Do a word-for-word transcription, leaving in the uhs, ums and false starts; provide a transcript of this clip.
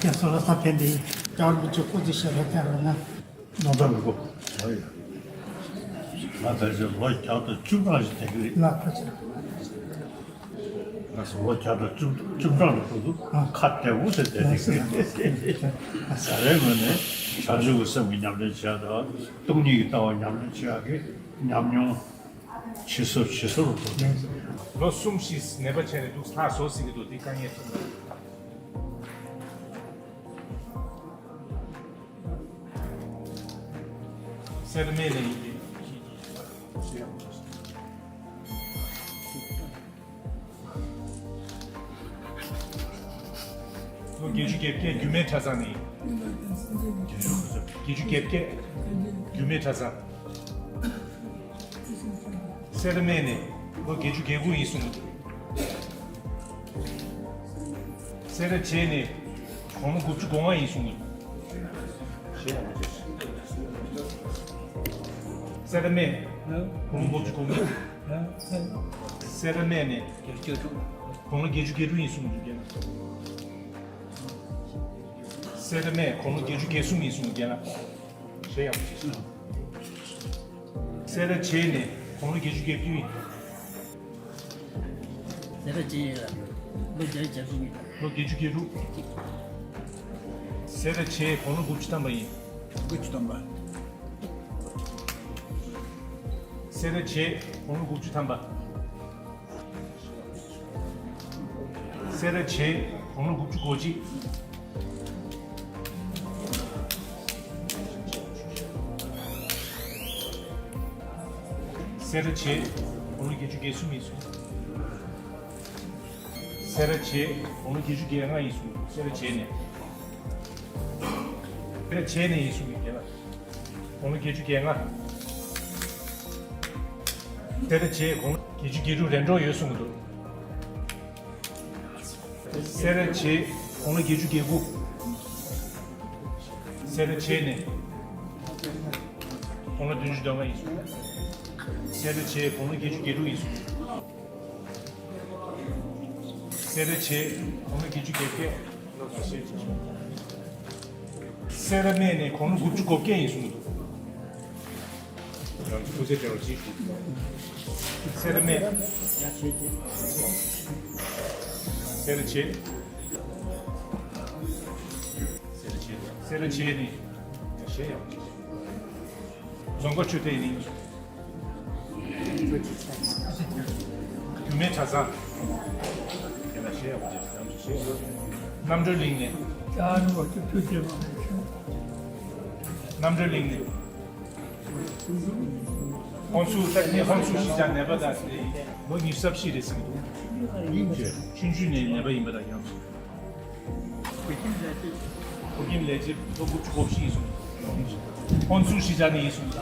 ཁྱེད་ཚོ་ལ་ས་ཕན་འདི་སྐྱབས་མགོན་ཆེན་སྐུ་ཚེ་ཞབས་པད་བརྟན་རོགས་གནང་། ནོར་འདྲ་མི་དགོས། ང་ཕལ་ཆེར་ལོ་བརྒྱ་དང་བཅུ་གྲངས་ཤིག་བསྡད་ཀྱི་རེད། ལགས་ཕལ་ཆེར། ང་ཚོ་ལོ་བརྒྱ་དང་བཅུ་བཅུ་གྲངས་ལ་འགྲོ་དུས་ཨ་ཁ་བདེ་པོ་ཞིག་བསྡད་ཀྱི་རེད། ད་རེས་ངོས་ནས་བྱང་ཆུབ་ཀྱི་སེམས་ཀྱི་ཉམས་ལེན་བྱས་དང་སྟོང་ཉིད་ཀྱི་ལྟ་བ་ཉམས་ལེན་བྱེད་ཡག་གི་ཉམས་མྱོང་ཇེ་སུ་ཇེ་སུ་རུ་འགྲོ་གི་རེད། ལོ་གསུམ་བཞི་ནད་པ་བྱས་ནས་འདུག་ལྷག་བཟོ་ཟིན་གྱི་འདུག་དེ་དཀའ་ངལ་ཐུག་ན། སེར་སྨད་ནས་ཡིན་གྱི། ལོ་བརྒྱད་ཅུ་གྱ་བརྒྱད་རྒྱུད་སྨད་གྲྭ་ཚང་ནས་ཡིན། བརྒྱད་ཅུ་གྱ་བརྒྱད་རྒྱུད་སྨད་གྲྭ་ཚང་། སེར་སྨད་ནས་ལོ་བརྒྱད་ཅུ་གྱ་དགུ་ཡིན་གསུངས་འདུག་སེར་བྱེས་ནས་དགུང་ལོ་དགུ་བཅུ་གོ་ལྔ་ཡིན་གསུངས་འདུག་སེར་སྨད་དགུང་ལོ་དགུ་བཅུ་གོ་ལྔ། སེར་སྨད་ནས་དགུང་ལོ་བརྒྱད་ཅུ་གྱ་དྲུག་ཡིན་གསུངས་འདུག་རྒན་ལགས། སེར་སྨད་དགུང་ལོ་བརྒྱད་ཅུ་གྱ་གསུམ་ཡིན་གསུངས་རྒན་ལགས། ཞེས་ཡག་པོ་བྱས་སོང་། སེར་བྱེས་ནས་དགུང་ལོ་བརྒྱད་ཅུ་གྱ་བདུན་ཡིན། སེར་བྱེས་ལ་ལོ་བརྒྱད་ཅུ་གྱ་དྲུག་ཡིན། ལོ་བརྒྱད་ཅུ་གྱ་དྲུག་སེར་བྱེས་དགུང་ལོ་དགུ་བཅུ་ཐམ་པ་ཡིན། དགུ་བཅུ་ཐམ་པ། སེར་བྱེས་དགུང་ལོ་དགུ་བཅུ་ཐམ་པ། སེར་བྱེས་དགུང་ལོ་དགུ་བཅུ་གོ་གཅིག་སེར་བྱེས་དགུང་ལོ་བརྒྱད་ཅུ་གྱ་གསུམ་ཡིན་གསུངས། སེར་བྱེས་དགུང་ལོ་བརྒྱད་ཅུ་གྱ་ལྔ་ཡིན་གསུངས། སེར་བྱེས་ནས། སེར་བྱེས་ནས་ཡིན་གསུངས་ཀྱི་རྒན་ལགས། དགུང་ལོ་བརྒྱད་ཅུ་གྱ་ལྔ། སེར་བྱེས་དགུང་ལོ་བརྒྱད་ཅུ་གྱ་དྲུག་རེ་འགྲོ་ཡོད་གསུངས་འདུག་སེར་བྱེས་དགུང་ལོ་བརྒྱད་ཅུ་གྱ་དགུ། སེར་བྱེས་ནས་དགུང་ལོ་བདུན་ཅུ་དོན་ལྔ་ཡིན་གསུངས། སེར་བྱེས་དགུང་ལོ་བརྒྱད་ཅུ་གྱ་དྲུག་ཡིན་གསུངས། སེར་བྱེས་དགུང་ལོ་བརྒྱད་ཅུ་གྱ་བརྒྱད། སེར་སྨད་ནས་དགུང་ལོ་དགུ་བཅུ་གོ་བརྒྱད་ཡིན་གསུངས་འདུག་ཡང་སྐུ་ཚེ་བརྟན་པ་ཅིག་སེར་སྨད། སེར་བྱེས། སེར་བྱེས་ནས་གཞས་ཡག་པོ་ཅིག་རྫོང་དཀར་ཆོས་སྡེ་ཡིན། རྒྱུད་སྨད་གྲྭ་ཚང་། རྣམ་གྲོལ་གླིང་ནས། རྣམ་གྲོལ་གླིང་ནས། ཧོན་སུར་ད་ནི་ཧོན་སུར་གཞིས་ཆགས་ནད་པ་དང་ལོ་ཉི་ཤུ་རྩ་བཞི་རེད་ཟེར་གྱི་འདུག་ཆུང་ཆུང་ནས་ནད་པ་ཡིན་པ་དང་ཡང་། ཕོ་རྒན་ལས་བྱེད་ལོ་དགུ་བཅུ་གོ་བཞི་ཡིན་གསུངས། ཧོན་སུར་གཞིས་ཆགས་ནས་ཡིན་གསུངས།